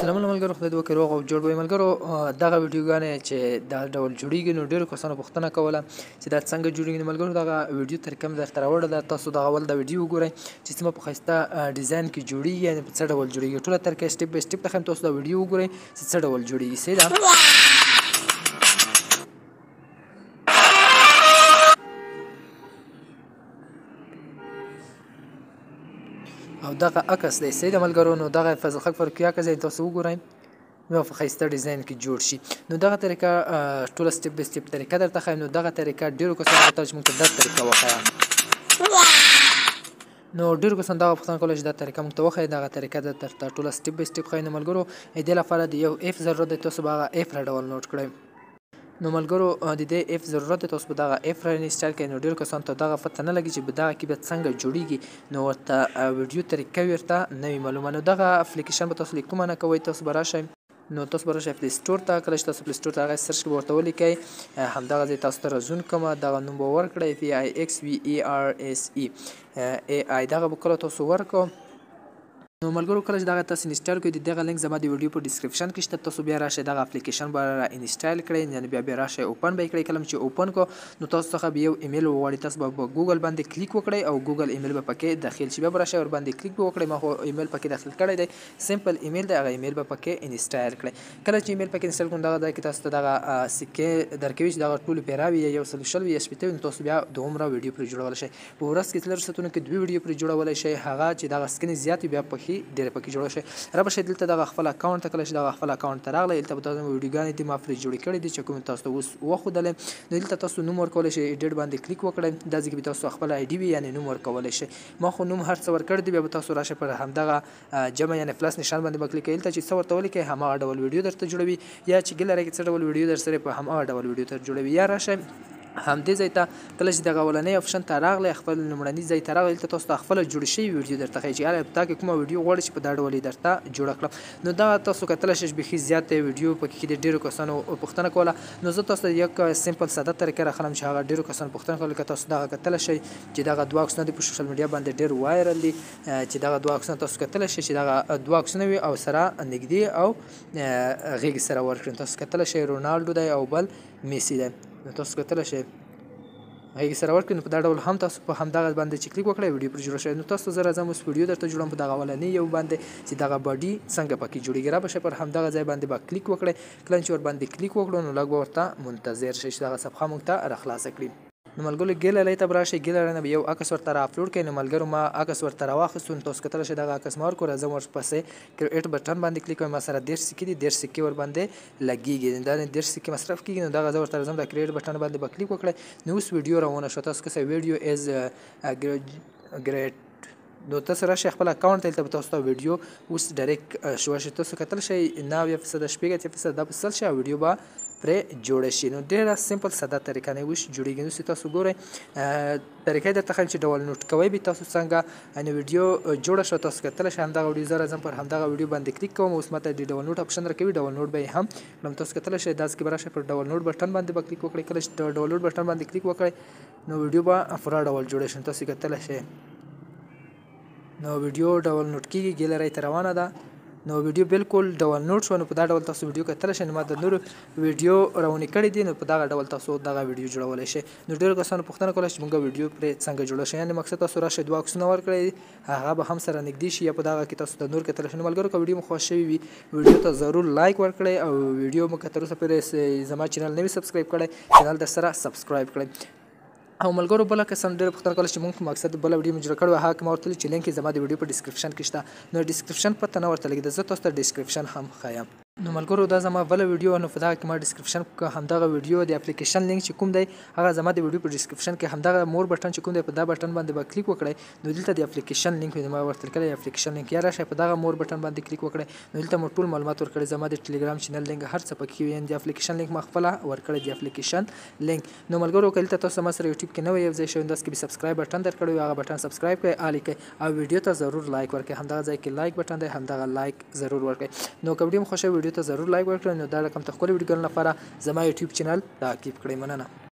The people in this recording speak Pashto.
سلامونه ملګرو، خدای دې وکړي روغ او جوړ وي. ملګرو دغه ویډیوګانې چې دا ډول جوړیږي، نو ډیرو کسانو پوښتنه کوله چې دا څنګه جوړیږي. نو ملګرو دغه ویډیو طریقه مې درته راوړله ده، تاسو دغه اول دا ویډیو وګورئ چې څومره په ښایسته ډیزاین کې جوړیږي، یعنې په څه ډول جوړیږي. ټوله طریقه step by step ښیم، تاسو دا ویډیو وګورئ چې څه ډول جوړیږي. صحیح ده؟ او دغه عکس دی، صحیح ده ملګرو؟ نو دغه فضل حق فاروقي عکس دی، تاسو وګورئ نو په ښایسته ډیزاین کې جوړ شي. نو دغه طریقه ټوله step by step طریقه درته ښایم. نو دغه طریقه ډېرو کسانو غوښتل چې موږ ته دا طریقه وښیه. نو ډېرو کسانو دغه پوښتنه کوله چې دا طریقه موږ ته وښیه. دغه طریقه درته ټوله step by step ښایم. نو ملګرو دې لپاره د یو app ضرورت دی، تاسو به هغه app را ډاونلوډ کړئ. نو ملګرو د دې app ضرورت دی، تاسو به دغه app را install کړئ. نو ډېرو کسانو ته دغه پته نه لګي چې په دغه کې به څنګه جوړیږي، نو ورته ویډیو طریقه ورته نه وي معلومه. نو دغه اپلیکیشن به تاسو له کومه نه کوئ، تاسو به راشئ، نو تاسو به راشئ Play Store ته. کله چې تاسو Play Store ته هغه search کې به ورته ولیکئ، همدغه ځای تاسو ته راځون کوم، دغه نوم به ورکړئ PIXVERSE AI. دغه به کله تاسو ورکړو، نو ملګرو کله چې دغه تاسو install کړئ، دغه لینک زما د ویډیو په description کې شته. تاسو بیا راشئ دغه اپلیکیشن به را install کړئ، یعنې بیا راشئ open به یې کړئ. کله چې open کړو، نو تاسو څخه به یو ایمیل وغواړي، تاسو به په ګوګل باندې کلیک وکړئ او ګوګل ایمیل به پکې داخل شي. بیا به راشئ ورباندې کلیک به وکړئ. ما خو ایمیل پکې داخل کړی دی، simple email دی، هغه ایمیل به پکې install کړئ. کله چې ایمیل پکې install کړو، دغه ځای کې تاسو ته دغه سکې درکوي چې دغه ټول پیراوي یا 120 وي یا 60 وي. نو تاسو بیا دومره ویډیو پرې جوړولی شئ. په ورځ کې 4 ساعتونو کې دوه ویډیو پرې جوړولی شئ. هغه چې دغه سکې زیاتې بیا پکې ډېره پکې جوړه شي. را به شئ دلته دغه خپل اکاونټ ته. کله چې دغه خپل اکاونټ ته راغلی، دلته به تاسو ویډیوګانې دي ما پرې جوړې کړې دي چې کوم تاسو ته اوس وښودلې. نو دلته تاسو نوم ورکولی شئ، edit باندې کلیک وکړئ. دا ځای کې به تاسو خپل ID وي، یعنې نوم ورکولی شئ. ما خو نوم هر څه ورکړی دی. بیا به تاسو راشئ پر همدغه جمع یعنې plus نشان باندې به کلیک کړئ. دلته چې څه ورته ولیکئ هماغه ډول ویډیو درته جوړوي، یا چې ګیلري کې څه ډول ویډیو در سره په هماغه ډول ویډیو ته جوړوي. یا راشئ همدې ځای ته. کله چې دغه اولنی option ته راغلی، خپل لومړني ځای ته راغلی، دلته تاسو ته خپله جوړې شوې ویډیو درته ښیي چې ایا تا کې کومه ویډیو غواړي چې په دا ډول یې درته جوړه کړم. نو دا تاسو کتلی شئ چې بیخي زیاته ویډیو پکې د ډېرو کسانو پوښتنه کوله. نو زه تاسو ته یو simple ساده طریقه راخلم چې هغه ډېرو کسانو پوښتنه کوله. که تاسو دغه کتلی شئ چې دغه دوه عکسونه دي، په social media باندې ډېر viral دي، چې دغه دوه عکسونه تاسو کتلی شئ چې دغه دوه عکسونه وي او سره نږدې او غېږ سره ورکړي. تاسو کتلی شئ رونالډو دی او بل میسي دی. نو تاسو کتلی شئ غېږ سره ورکړي. نو په دا ډول هم تاسو په همدغه باندې چې کلیک وکړئ ویډیو پر جوړه شي. نو تاسو زه راځم اوس ویډیو درته جوړوم په دغه اولني یو باندې چې دغه body څنګه پکې جوړیږي. را به شئ پر همدغه ځای باندې به کلیک وکړئ. کله چې ورباندې کلیک وکړو، نو لږ به ورته منتظر شئ چې دغه صفحه موږ ته راخلاصه کړي. نو ملګرو ګیلري ته به راشئ، ګیلري نه به یو عکس ورته را اپلوډ کړئ. نو ملګرو ما عکس ورته راواخیستو، نو تاسو کتلی شئ دغه عکس ما ورکړو. راځم ورپسې create button باندې کلیک کوم. ما سره 30 سکې دي، 30 سکې ورباندې لګیږي، دا 30 سکې مصرف کیږي. نو دغه زه ورته راځم، دا create button باندې به کلیک وکړئ. نو اوس ویډیو روانه شوه. تاسو که video is great. نو تاسو راشئ خپل اکاونټ ته، دلته به تاسو ته ویډیو اوس direct شوه شي. تاسو کتل شئ 90%، 86%، دا په 100 شي او ویډیو به پرې جوړه شي. نو ډېره simple ساده طریقه نه اوس جوړیږي. نو تاسو ګورئ طریقه درته ښیم چې ډاونلوډ کوئ به تاسو څنګه. نو ویډیو جوړه شوه، تاسو کتلی شئ همدغه ویډیو. زه راځم پر همدغه ویډیو باندې کلیک کوم. اوس ماته د download option راکوي، download به یې هم کړم. تاسو کتلی شئ داسې کې به راشئ پر download button باندې به کلیک وکړئ. کله چې download button باندې کلیک وکړئ، نو ویډیو به پوره ډول جوړه شي. تاسو کتلی شئ نو ویډیو ډاونلوډ کیږي، ګیلري ته روانه ده. نو ویډیو بالکل ډاونلوډ شو. نو په دا ډول تاسو ویډیو کتلی شئ. نو ما د نورو ویډیو روانې کړې دي، نو په دغه ډول تاسو دغه ویډیو جوړولی شئ. نو ډېرو کسانو پوښتنه کوله چې موږ ویډیو پرې څنګه جوړه شي. یعنې مقصد تاسو راشئ دوه عکسونه ورکړئ، هغه به هم سره نږدې شي، یا په دغه کې تاسو د نور کتلی شئ. نو ملګرو که ویډیو مو خوښ شوي وي، ویډیو ته ضرور like ورکړئ او ویډیو مو که تر اوسه پورې زما channel نه وي subscribe کړی، channel در سره subscribe کړئ. او ملګرو بل کسان ډېر پوښتنه کوله چې مونږ مقصد بل ویډیو مو جوړه کړې وه، هغه کې ما ورته چې لینک یې زما د ویډیو په description کې شته. نو description پته نه ورته لګېده، زه تاسو ته description هم ښایم. نو ملګرو دا زما بله ویډیو. نو په دغه کې ما description کې همدغه ویډیو د اپلیکیشن لینک چې کوم دی، هغه زما د ویډیو په description کې همدغه more button چې کوم دی، په دا بټن باندې به کلیک وکړئ. نو دلته د اپلیکیشن لینک ما ورته لیکلی، اپلیکیشن لینک، یا راشئ په دغه more button باندې کلیک وکړئ. نو دلته مو ټول معلومات ورکړي، زما د ټلګرام channel link هر څه پکې وي، د اپلیکیشن لینک ما خپله ورکړی د اپلیکیشن لینک. نو ملګرو که دلته تاسو ما سره یوټیوب کې نوی یو ځای شوی، داسې کې به subscribe button درکړی وي، هغه بټن subscribe کړئ، all کړئ او ویډیو ته ضرور like ورکړئ. همدغه ځای کې like button دی، همدغه like ضرور ورکړئ. نو که ویډیو مو خوښه وي، ویډیو ته ضرور like ورکړئ. نو دا رقم ته ښکلې ویډیوګانو لپاره زما یوټیوب channel تعقیب کړئ. مننه.